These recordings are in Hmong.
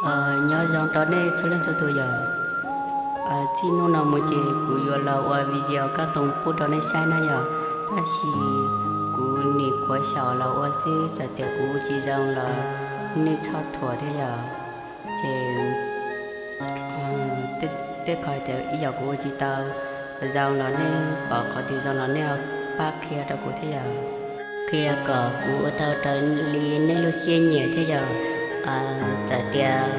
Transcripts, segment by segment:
Nyob zoo rau nej txhua leej txhua tus yom. Txij hnub no mus ces kuv yuav los ua video kab toos pub rau nej saib na yom. Tab sis kuv nim kuav xyaum los ua xwb, txawm tias kuv ua tsis zoo los nej txhob thuam thiab yom. Ces tej qhov tias ib yam kuv ua tsis tau zoo los nej pom qhov twg zoo los nej ho pab qhia rau kuv thiab yom. Qhia kom kuv ua tau raws li nej lub siab nyiam thiab yom. Txawm tias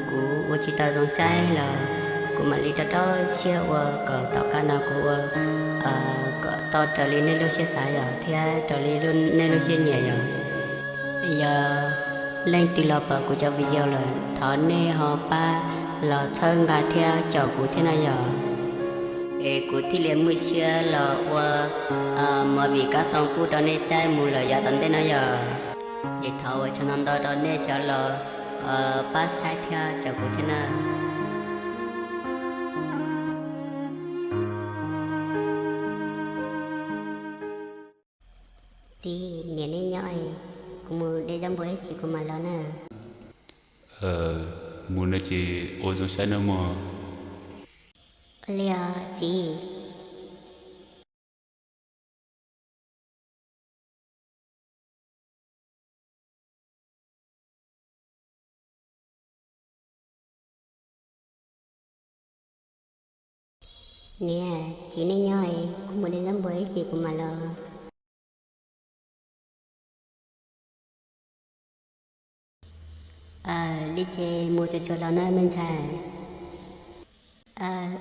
kuv ua tsis tau zoo saib los kuv mam li rau rau siab ua kom tom qab no kuv ua kom tau raws li nej lub siab xav yom thiab raws li nej lub siab nyiam yom. Yog leej twg los pom kuv cov video lawm thov nej ho pab los txhawb nqa thiab caum kuv thiab no yom. Es kuv thiaj li muaj siab los ua movie kab toos pub rau nej saib mus lawm yav tom ntej no yom. Es thov ua tsaug ntau ntau rau nej cov los pab saib thiab caum kuv thiab na. Txiv, niam nej nyob, kuv mus de zaub npua ib chim kuv mam los na. Mus no ces ua zoo saib nawb mog. Ua li os txiv. Niam, txiv nej nyob, kuv mus de zaub npua ib chim kuv mam los. Li ces mus tsuag tsuag los na me ntxhais.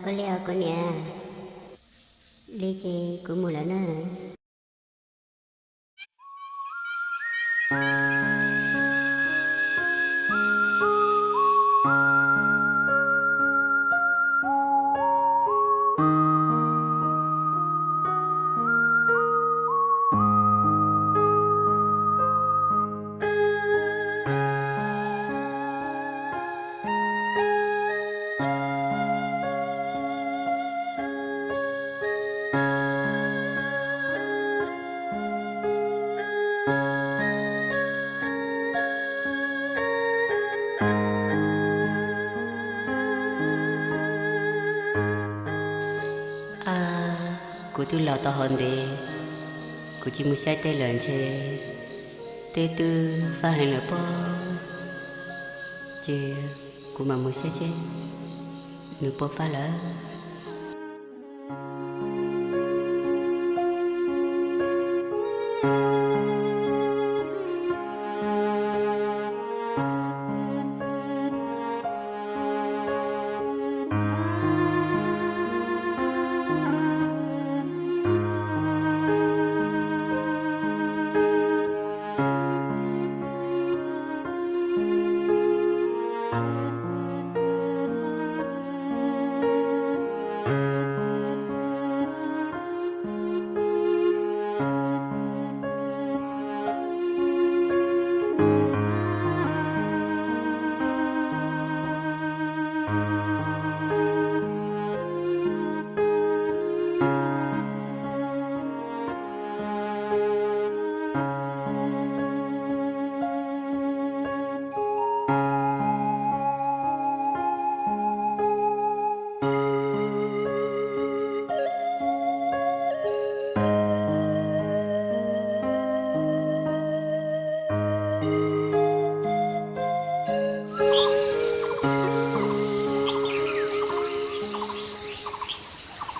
Ua li os kuv niam. Li ces kuv mus lawm na. Kuv twb los tau hov ntev, kuv tsis mus saib teb lawm ntshe teb twb fab heev lawm pob. Ces kuv mam mus saib seb nws puas fab lawm.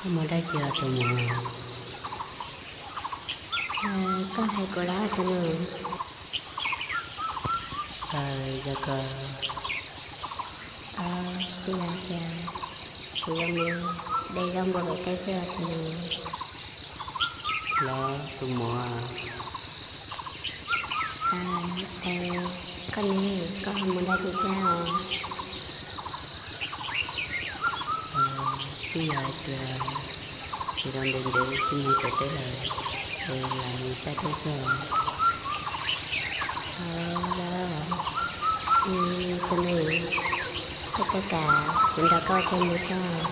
Koj mus dab tsi os tus muam? Koj hais kuv los tus nus? Yog koj, twb yog tias kuv yuav mus de zaub npua pem teb xwb os tus nus. Los tus muam, koj ne, koj ho mus dab tsi thiab os? Twb yog hais tias tsis tau ntev ntev tsis mus pem teb lawm, es lam mus saib teb xwb os. Tus nus, koj puas kam kuv nrog koj ua ke mus thiab?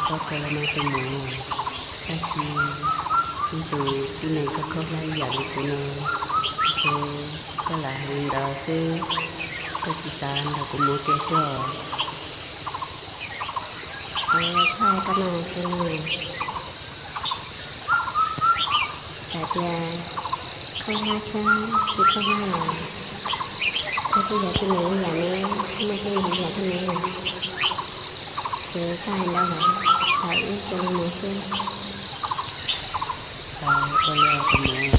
Koj kawg los mas tus muam, tab sis ib tug tib neeg khab khaub hlab ib yam li kuv no, ntshe Koj lam hais li ntawd xwb, koj tsis xav nrog kuv mus kiag xwb os? Txhob hais koj no, tus no, txawm tias khaub hlab thiab tsis khaub hlab los koj twb yog tij laug ib yam ne, koj muaj siab ntsws yam thiab ne. Ces txhob hais ntau lawm, thaum ib cia li mus xwb. Ua li os tus muam,